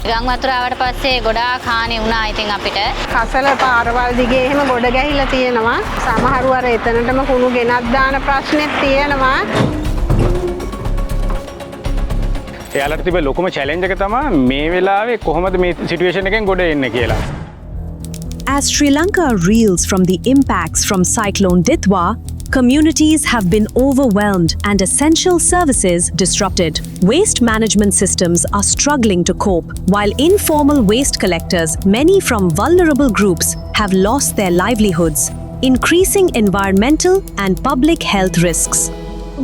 ගං වතුර ආවට පස්සේ ගොඩාක් හානි වුණා ඉතින් අපිට. කසල පාරවල් දිගේ එහෙම ගොඩ ගැහිලා තියෙනවා. සමහරු අර එතනටම කුණු ගෙනත් දාන ප්‍රශ්නෙත් තියෙනවා. එයාලට තිබ්බ ලොකුම චැලෙන්ජ් එක තමයි මේ වෙලාවේ කොහොමද මේ සිටුේෂන් එකෙන් ගොඩ එන්නේ කියලා. As Sri Lanka reels from the impacts from Cyclone Ditwah, communities have been overwhelmed and essential services disrupted. Waste management systems are struggling to cope, while informal waste collectors, many from vulnerable groups, have lost their livelihoods, increasing environmental and public health risks.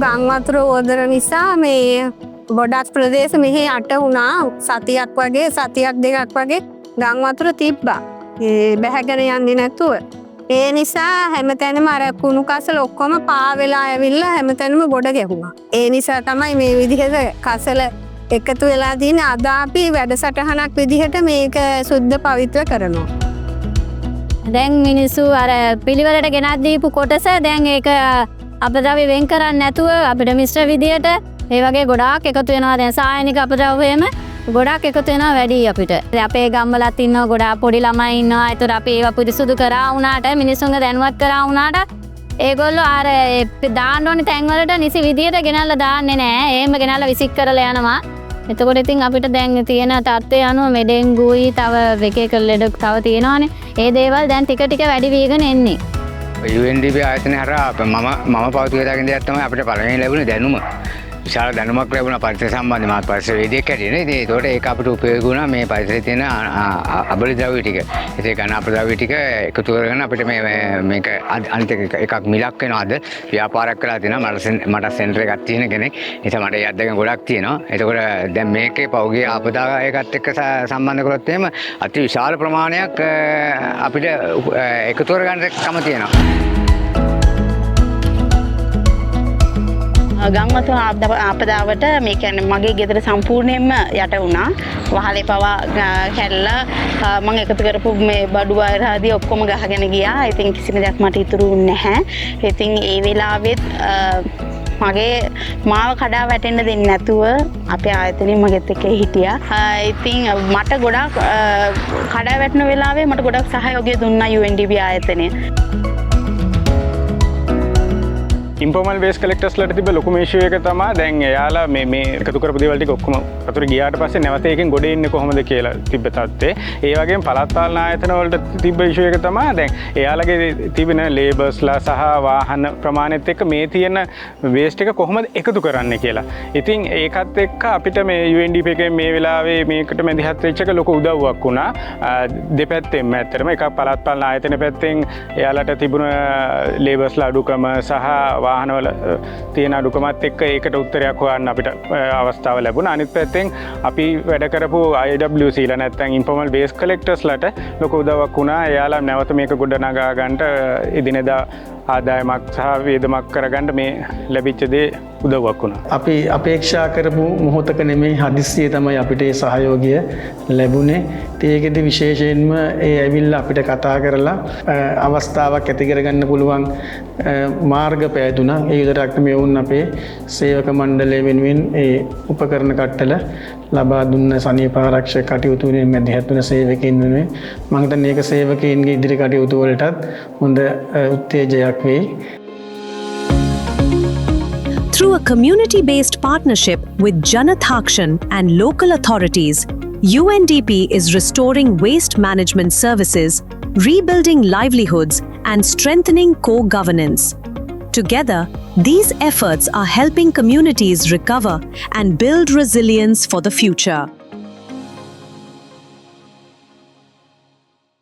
ගං වතුර ඕදර නිසා මේ ගොඩක් ප්‍රදේශ මෙහි යට වුණා. සතියක් වගේ, සතියක් දෙකක් වගේ ගං වතුර තිබ්බා. ඒ බැහැගෙන යන්නේ නැතුව. ඒ නිසා හැමතැනම අර කුණු කසල ඔක්කොම පා වෙලා ඇවිල්ලා හැමතැනම ගොඩ ගැහුණා. ඒ නිසා තමයි මේ විදිහට කසල එකතු වෙලා තියෙන්නේ. අද අපි වැඩසටහනක් විදිහට මේක සුද්ධ පවිත්‍ර කරනවා. දැන් මිනිස්සු අර පිළිවෙලට ගෙනත් දීපු කොටස දැන් ඒක අපද්‍රව්‍ය වෙන් කරන්නේ නැතුව අපිට මිශ්‍ර විදියට ඒ වගේ ගොඩාක් එකතු වෙනවා. දැන් සායනික අපද්‍රව්‍ය එහෙම ගොඩාක් එකතු වෙනවා වැඩි අපිට. දැන් අපේ ගම්වලත් ඉන්නවා ගොඩාක් පොඩි ළමයි ඉන්නවා. ඒතර අපි ඒවා පිරිසුදු කරා වුණාට, මිනිස්සුන්ව දැනුවත් කරා වුණාට, ඒගොල්ලෝ අර ඒ දාන්න ඕනේ තැන් වලට නිසි විදියට ගෙනල්ලා දාන්නේ නෑ. එහෙම ගෙනල්ලා විසික් කරලා යනවා. එතකොට ඉතින් අපිට දැන් තියෙන තත්ත්වය අනුව මේ ඩෙන්ගුයි තව එක එක ලෙඩ තව තියෙනවානේ. ඒ දේවල් දැන් ටික ටික වැඩි වීගෙන එන්නේ. UNDP ආයතනය හරහා මම පෞද්ගලික දකින දෙයක් තමයි අපිට පළවෙනි ලැබුණේ දැනුම. විශාල දැනුමක් ලැබුණා පරිසර සම්බන්ධයෙන්. මාත් පරිසර වේදිකයෙක් හැටියට නේ. ඉතින් ඒතකොට ඒක අපිට උපයෝගී වුණා මේ පරිසරයේ තියෙන අබලි ද්‍රව්‍ය ටික. ඉතින් ඝන අපද්‍රව්‍ය ටික එකතු කරගෙන අපිට මේක අනිත් එකක් මිලක් වෙනවා. අද ව්‍යාපාරයක් කරලා තියෙනවා. මට සෙන්ටර් එකක් තියෙන කෙනෙක්. ඒ නිසා මට ඒ අත්දැකීම් ගොඩක් තියෙනවා. එතකොට දැන් මේකේ පහුගිය ආපදා එකත් එක්ක සම්බන්ධ කරොත් එහෙම අති විශාල ප්‍රමාණයක් අපිට එකතු කරගන්න කම තියෙනවා. ගං වතුර ආපදාවට මේ කියන්නේ මගේ ගෙදර සම්පූර්ණයෙන්ම යට වුණා. වහලේ පවා කැඩලා, මං එකතු කරපු මේ බඩු වෛර ආදී ඔක්කොම ගහගෙන ගියා. ඉතින් කිසිම දෙයක් මට ඉතුරු වුණේ නැහැ. ඉතින් ඒ වෙලාවෙත් මගේ මාව කඩා වැටෙන්න දෙන්නේ නැතුව අපේ ආයතනයේ මගෙත් එක්ක හිටියා. ඉතින් මට ගොඩාක් කඩා වැටෙන වෙලාවේ මට ගොඩක් සහයෝගය දුන්නා UNDP ආයතනය. ඉන්ෆෝමල් වේස්ට් කලෙක්ටර්ස්ලට තිබ්බ ලොකුම ඉෂුව එක තමයි දැන් එයාලා මේ එකතු කරපු දේවල් ටික ඔක්කොම වතුර ගියාට පස්සේ නැවත ඒකෙන් ගොඩ එන්නේ කොහොමද කියලා තිබ්බ තත්ත්වය. ඒ වගේම පළාත් පාලන ආයතන වලට තිබ්බ ඉෂුව එක තමයි දැන් එයාලගේ තිබෙන ලේබර්ස්ලා සහ වාහන ප්‍රමාණයත් එක්ක මේ තියෙන වේස්ට් එක කොහොමද එකතු කරන්නේ කියලා. ඉතින් ඒකත් එක්ක අපිට මේ UNDP එකෙන් මේ වෙලාවේ මේකට මැදිහත් වෙච්ච එක ලොකු උදව්වක් වුණා. දෙපැත්තෙන්ම ඇත්තටම එකක් පළාත් පාලන ආයතන පැත්තෙන් එයාලට තිබුණ ලේබර්ස්ලා අඩුකම සහ වාහනවල තියෙන අඩුකමත් එක්ක ඒකට උත්තරයක් හොයන්න අපිට අවස්ථාව ලැබුණා. අනිත් පැත්තෙන් අපි වැඩ කරපු IWC ලා නැත්නම් ඉන්ෆෝමල් වේස්ට් කලෙක්ටර්ස් ලට ලොකු උදව්වක් වුණා. එයාලා නැවත මේක ගොඩ නගා ගන්නට එදිනෙදා ආදායමක් සහ වියදමක් කරගන්න මේ ලැබිච්ච දේ උදව්වක් වුණා. අපි අපේක්ෂා කරපු මොහොතක නෙමෙයි, හදිස්සියේ තමයි අපිට ඒ සහයෝගය ලැබුණේ. ඉතින් ඒකෙදි විශේෂයෙන්ම ඒ ඇවිල්ලා අපිට කතා කරලා අවස්ථාවක් ඇති කරගන්න පුළුවන් මාර්ග පෑදුනා. ඒ විතරක් නෙමෙයි, ඔවුන් අපේ සේවක මණ්ඩලය වෙනුවෙන් ඒ උපකරණ කට්ටල ලබා දුන්න සනීප ආරක්ෂක කටයුතු වෙනුවෙන් මැදිහත් වුණ සේවකයින් වෙනුවෙන් මං හිතන්නේ ඒක සේවකයින්ගේ ඉදිරි කටයුතු වලටත් හොඳ උත්තේජයක් වෙයි. Through a community-based partnership with Janathakshan and local authorities, UNDP is restoring waste management services, rebuilding livelihoods, and strengthening co-governance. Together, these efforts are helping communities recover and build resilience for the future.